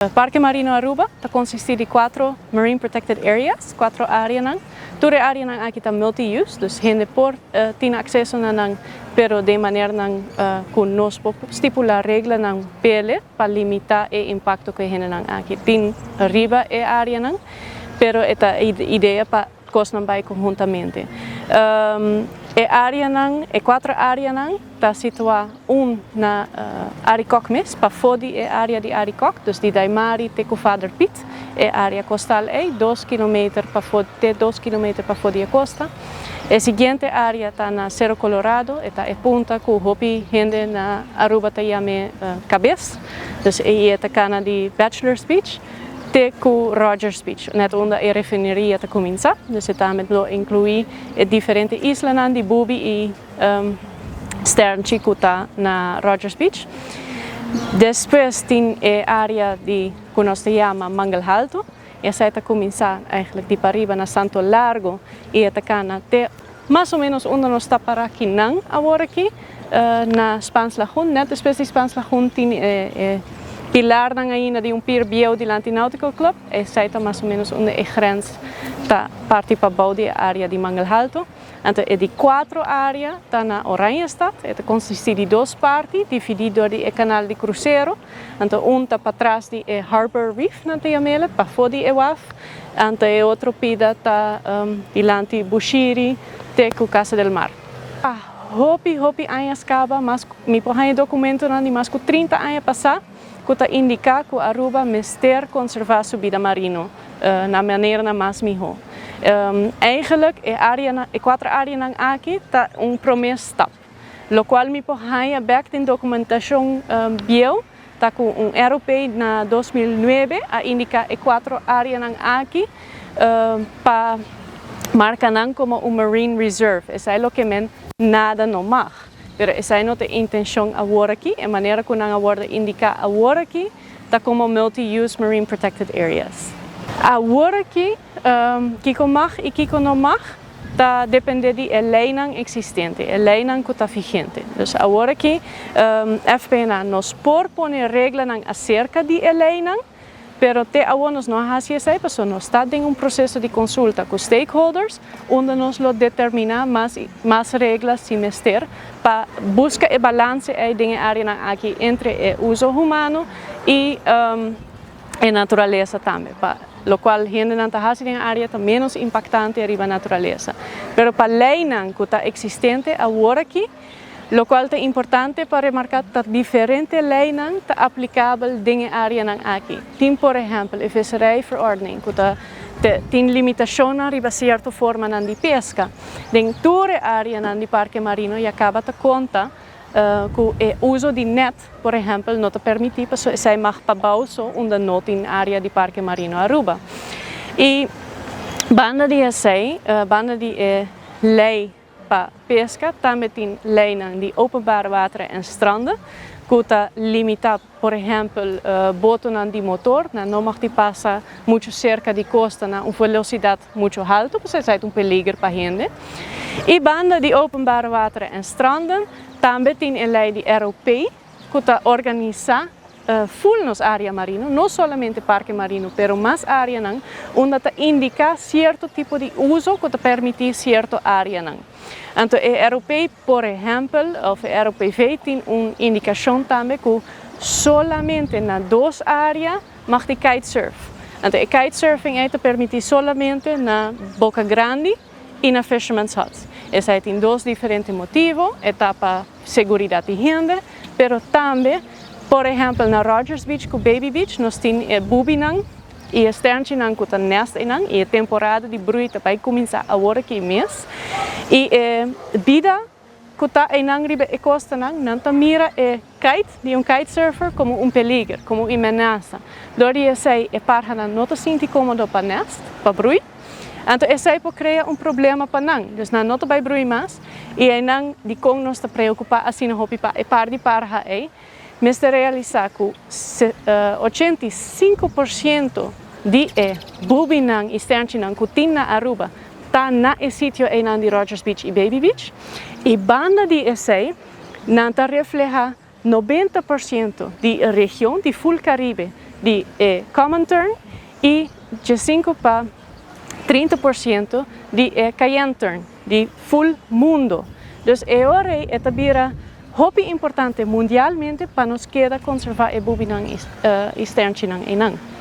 Parke Marino Aruba ta consisti di cuatro Marine Protected Areas, cuatro areanan. Tur e areanan aki ta multi-use, dus hende por tin acceso na nan, pero den maneranan cu nos por stipula reglanan pele pa limita e impacto cu e hendenan aki tin riba e areanan, pero e ta idea pa cosnan bay conhuntamente. E areanan, e cuatro areanan ta situa un na Arikok mes, pafo di e area di Arikok, dus di Daimari te cu Vader Piet, e area costal ey, 2 kilometer pafo, te 2 kilometer pafo di e costa. E siguiente area ta na Cero Colorado, e ta e punta cu hopi hende na Aruba ta yama Cabes, dus e ta cana di Bachelor's Beach te cu Rogers Beach, net unda e refineria ta cuminsa. Dus e tambe lo inclui e diferente islanan di Bubi y Sternchi cu ta na Rogers Beach. Despues tin e area di cu nos ta yama Mangel Halto. Esey ta cuminsa eigenlijk di pariba na Santo Largo y ta cana te mas o menos unda nos ta para akinan awor aki, na Spaans Lagoen. Net despues di Spaans Lagoen tin pilarnan ainda di un pier bieu dilanti Nautical Club. Esey ta mas o menos unda e grens ta parti pabou di area di Mangel Halto. Anto, e di cuatro area ta na Oranjestad. E ta consisti di dos parti, dividi door di canal di crucero. Anto, un ta patras di e Harbor Reef nan ta yam'e, pafo di e waf. Anto, e otro pida ta dilanti Bushiri te cu Casa del Mar. Ah, hopi, hopi aña caba, mas mi por haya documentonan di mas cu 30 aña pasa, cu ta indica cu Aruba mester conserva su bida marino na manera mas miho. Eigenlijk, e area, e cuatro areanan aki ta un prome stap. Locual mi por haya back den documentacion bieu, ta cu un ROP na 2009 a indica e cuatro areanan aki pa marca nan como un marine reserve. Esey ta loke men nada no mag. Pero esey no ta e intencion awor aki, e manera cu nan awor indica awor aki, ta como multi-use marine protected areas. Awor aki, kico mag y kico no mag, ta depende di e leynan existente, e leynan cu ta vigente. Dus awor aki, FPNA nos por pone reglanan acerca di e leynan, pero te awor nos no a haci esey, paso nos ta den un proceso di consulta cu stakeholders, unda nos lo determina mas regla si mester, pa busca e balance ey den e area aki entre e uso humano y e naturalesa tambe, pa locual hendenan ta haci den area ta menos impactante riba naturalesa. Pero pa leynan cu ta existente awor aki, locual ta importante pa remarca, ta diferente leynan ta aplicabel den e areanan aki. Tin, por ehempel, e visserijverordening, cu ta tin limitacion riba cierto formanan di pesca. Den tur areanan di parke marino ya caba ta conta cu e uso di net, por ehempel, no ta permiti, paso esey mag pabou so unda no tin area di Parke Marino Aruba. Y banda di esey, banda di e ley pa pesca, tambe tin leynan di openbare wateren en stranden, cu ta limita, por ehempel, botonan di motor, nan no mag di pasa mucho cerca di costa na un velocidad mucho halto, pasobra esey ta un peliger pa hende. Y banda di openbare wateren en stranden, tambe tin e ley di ROP, cu ta organisa full nos area marino, no solamente parke marino, pero mas areanan, unda ta indica cierto tipo di uso cu ta permiti cierto areanan. Anto, e ROP, por ehempel, of e ROPV, tin un indicacion tambe cu solamente na dos area mag di kitesurf. Anto, e kitesurfing ta permiti solamente na Boca Grandi y na Fisherman's Hut. Esey tin dos diferente motibo, e ta pa seguridad di hende, pero tambe, por ehempel, na Rogers Beach cu Baby Beach, nos tin e bubinan y e sternchinan cu ta nest einan, y e temporada di broei ta bay cuminsa awor aki mes. Y e bida cu ta einan riba e costanan, nan ta mira e kite di un kitesurfer como un peliger, como un amenaza. Door di esey e parhanan no ta sinti comodo pa nest, pa broei. Anto, esey por crea un problema pa nan. Dus nan no ta bay broei mas y einan di con nos ta preocupa asina hopi pa e par di parha ey. Mester realisa cu 85% di e bubinan y sternchinan cu tin na Aruba ta na e sitio einan di Rogers Beach y Baby Beach. Y banda di esey, nan ta refleha 90% di region di full Caribe. di common tern y 5 pa 30% di cayenne tern, di full mundo. Dus e ora e ta bira hopi importante mundialmente pa nos keda conserva e bubinan y sternchinan einan.